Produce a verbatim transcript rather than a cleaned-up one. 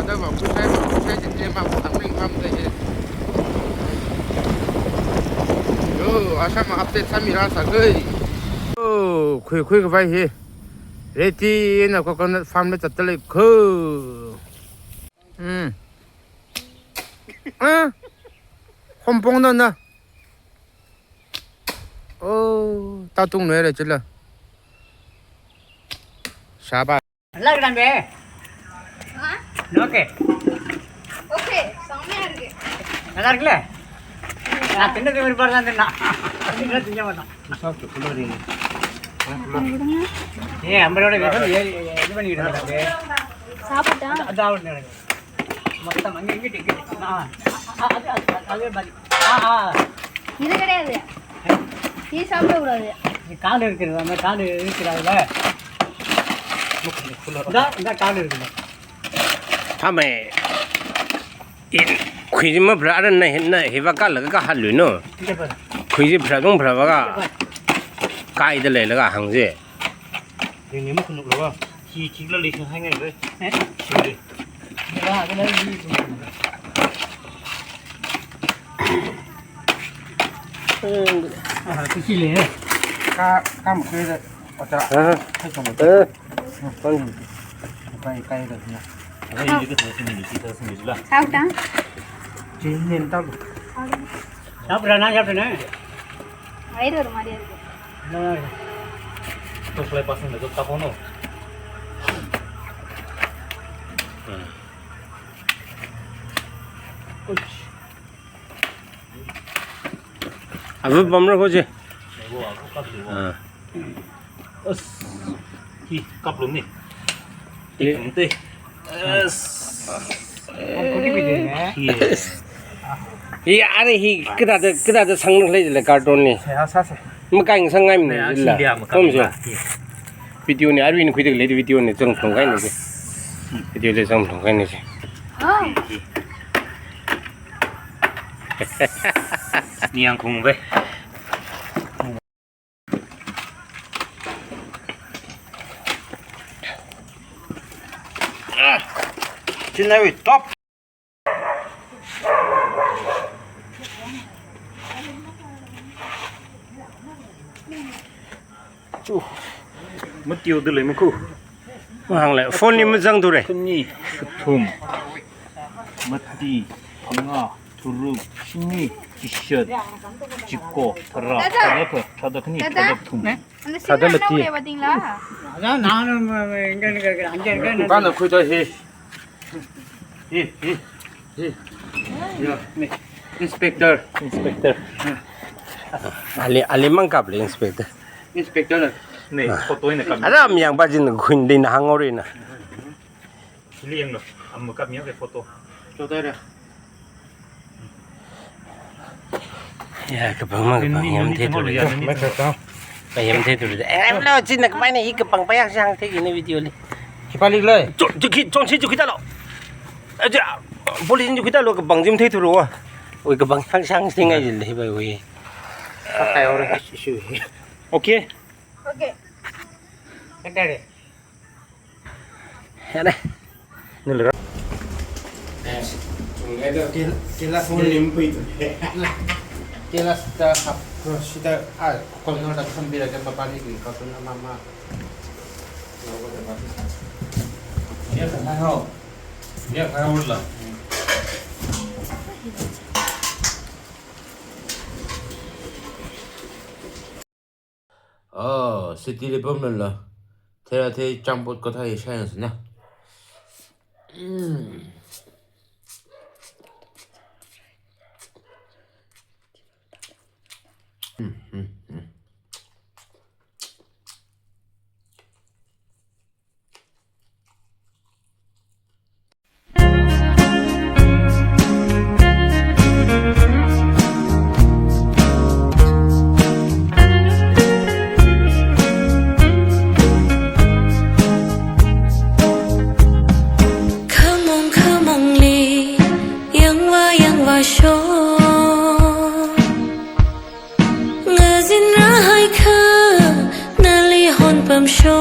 Yo, Assam update sāmira sākei. Yo, khui khui khavai hi. Ready na coconut farm la zatdalei ko. Hmm. Ah. Hompong na na. Oh, tatung nui re chila. Shaba. Lar kan be? Ha? No ke? Okay, samay aa rahe. Lar kle? Na tinna ke mere par na. Tinna tinna mana? Sab to cooler hi. Ye, hamare ye, ye, ye bani rahe. Sab ta. Ada, ada. Matam angi, angi, angi. Ah, ah, ah, ah, ah, ah, ah, ah. Ini kada ada. Ini sampai udah ada. Ini kada ada, mana kada ada. Da, da kada ada. Hame. In, khuiji mapharā na, na, hiva kalaga kahalu no. Khuiji pharā dong pharā va ka. Kaidalei laga hāngji. Yangni makhunuk lawa. Hi, hi la lei sing hai ngai lei. Eh? Hi lei. Lawa, lawa, hi. Ah, tu hi lei. Ka, ka mukhe da. Ocha. Ah. Hai chong. Eh. Kai, kai da na. Hai, hi ka thai sing ni, hi ka sing ni la. Sao ta? Jin nen ta. Sao ra na, sao ra na. Ai ro, mari. Terus mulai pasang dulu tak kono. Abu pamra ko je. Ah. Us. Hi, kap lum ni. Hi. Kap lum te. Us. Hi. Hi, are hi, kada da, kada da sang lei le carton ni. Sa, sa, sa. Makai sang ngai ni la. Kom jo. Video ni, arui ni khuida lei video ni, zang phong kai ni. Video le zang phong kai ni. Oh. Niang khung ve. Chin nai wui top. Chu. Matiu dulei maku. Mahang le, phone ni mazang dure. Khani, kathum, mati, phangā, tharuk, shini, chishat, chiko, tharā, tharākha, tharāda khani, tharāda kathum. Tharāda mati. Pana khuida hi. Hi, hi, hi. Ya, ni. Inspector. Inspector. Ali, ali mangkap le inspector. Inspector na. Ni, photo ina kap. Ara miyang pajin khun din hangori na. Liang lo, am kap miyang ke photo. Photo ra. Ya, kapang ma kapang yam the tu. Kapang yam the tu. Eh, lo, chin na kapang ni kapang payang sang the ini video li. Kipa lik lai. Chon, chon, chon, chon, chon, kita lo. Aja, police ni kita lo kapang jim the tu ro. Oi, kapang sang sang sing ai le bai oi. Kakai ora issue. Okay. Okay. Kita deh. Yana. Nilra. Kel-, kela phone lim pui tu. Kela sita hap, sita, ah, kol nor ta sambil aja papa ni kui kau tu nama ma. Ya, kan hao. Ya, kan hao la. Oh, city li pamlala. Thera the champot kathā hi science na. Mm. Mm, mm, mm. Khamong khamongli, yangva yangva sho. Ngazin rahai kha, nali hon pam sho.